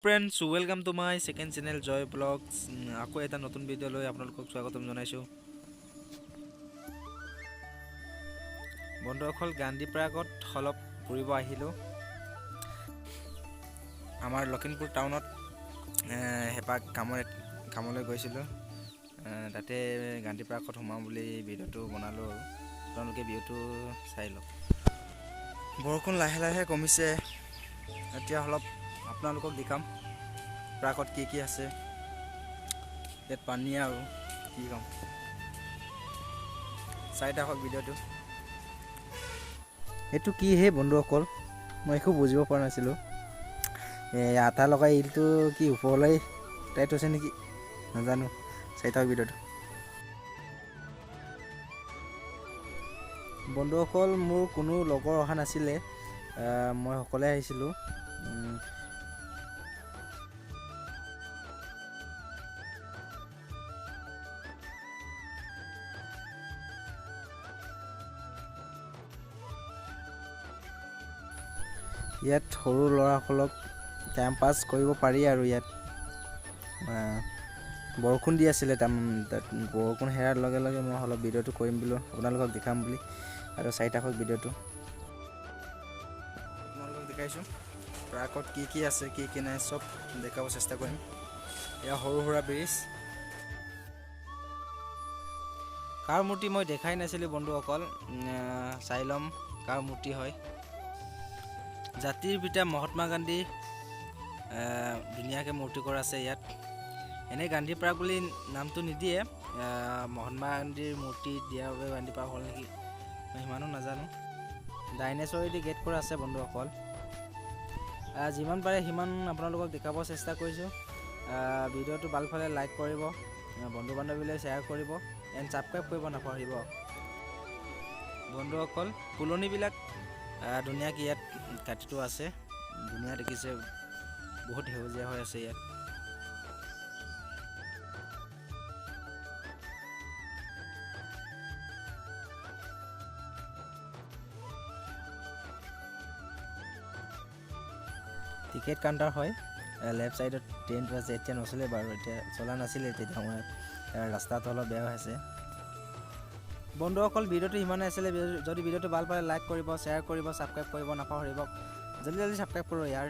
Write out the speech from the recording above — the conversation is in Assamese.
Friends, welcome to my second channel Joy blogs. আকৌ এটা নতুন ভিডিঅ' লৈ আপোনালোকক স্বাগতম জনাইছোঁ। বন্ধুসকল, গান্ধী পাৰ্কত অলপ ফুৰিব আহিলোঁ। আমাৰ লখিমপুৰ টাউনত এপাক কামলৈ গৈছিলোঁ, তাতে গান্ধী পাৰ্কত সোমাওঁ বুলি ভিডিঅ'টো বনালোঁ আৰু আপোনালোকে ভিডিঅ'টো চাই লওক। বৰষুণ লাহে লাহে কমিছে, এতিয়া অলপ আপোনালোকক দেখাম পাৰ্কত কি কি আছে। ইয়াত পানী আৰু কি ক'ম, চাই থাকক ভিডিঅ'টো। এইটো কি হে বন্ধুসকল, মই একো বুজিব পৰা নাছিলোঁ। এই আঠা লগাই ইলটো কি ওপৰলৈ টাইট হৈছে নেকি নাজানো, চাই থাকক ভিডিঅ'টো। বন্ধুসকল, মোৰ কোনো লগৰ অহা নাছিলে, মই অকলে আহিছিলোঁ। ইয়াত সৰু ল'ৰাসকলক টাইম পাছ কৰিব পাৰি আৰু ইয়াত বৰষুণ দি আছিলে, তাত বৰষুণ হেৰাৰ লগে লগে মই অলপ ভিডিঅ'টো কৰিম বোলো, আপোনালোকক দেখাম বুলি, আৰু চাই থাকক ভিডিঅ'টো। আপোনালোকক দেখাইছোঁ পাৰ্কত কি কি আছে কি কি নাই, চব দেখাব চেষ্টা কৰিম। এয়া সৰু সুৰা ব্ৰিজ, কাৰ মূৰ্তি মই দেখাই নাছিলোঁ বন্ধুসকল, চাই ল'ম কাৰ মূৰ্তি হয়। জাতিৰ পিতা মহাত্মা গান্ধী ধুনীয়াকৈ মূৰ্তি কৰা আছে ইয়াত। এনেই গান্ধী পাৰ্ক বুলি নামটো নিদিয়ে, মহাত্মা গান্ধীৰ মূৰ্তি দিয়াৰ বাবে গান্ধী পাৰ্ক হ'ল নেকি মই সিমানো নাজানো। ডাইনেচৰেদি গেট কৰা আছে বন্ধুসকল। যিমান পাৰে সিমান আপোনালোকক দেখাব চেষ্টা কৰিছোঁ। ভিডিঅ'টো ভাল পালে লাইক কৰিব, বন্ধু বান্ধৱীলৈ শ্বেয়াৰ কৰিব এণ্ড ছাবস্ক্ৰাইব কৰিব নাপাহৰিব। বন্ধুসকল, ফুলনিবিলাক ধুনীয়াকৈ ইয়াত কাটিটো আছে, ধুনীয়া দেখিছে, বহুত সেউজীয়া হৈ আছে ইয়াত। টিকেট কাউণ্টাৰ হয়, লেফ্ট ছাইডত ট্ৰেইনটো আছে, এতিয়া নচলে বাৰু, এতিয়া চলা নাছিলে তেতিয়া সময়ত, ৰাস্তাটো অলপ বেয়া হৈ আছে। বন্ধুসকল, ভিডিঅ'টো ইমানেই আছিলে। যদি ভিডিঅ'টো ভাল পালে লাইক কৰিব, শ্বেয়াৰ কৰিব, ছাবস্ক্ৰাইব কৰিব নাপাহৰিব। জলদি জলদি ছাবস্ক্ৰাইব কৰোঁ ইয়াৰ।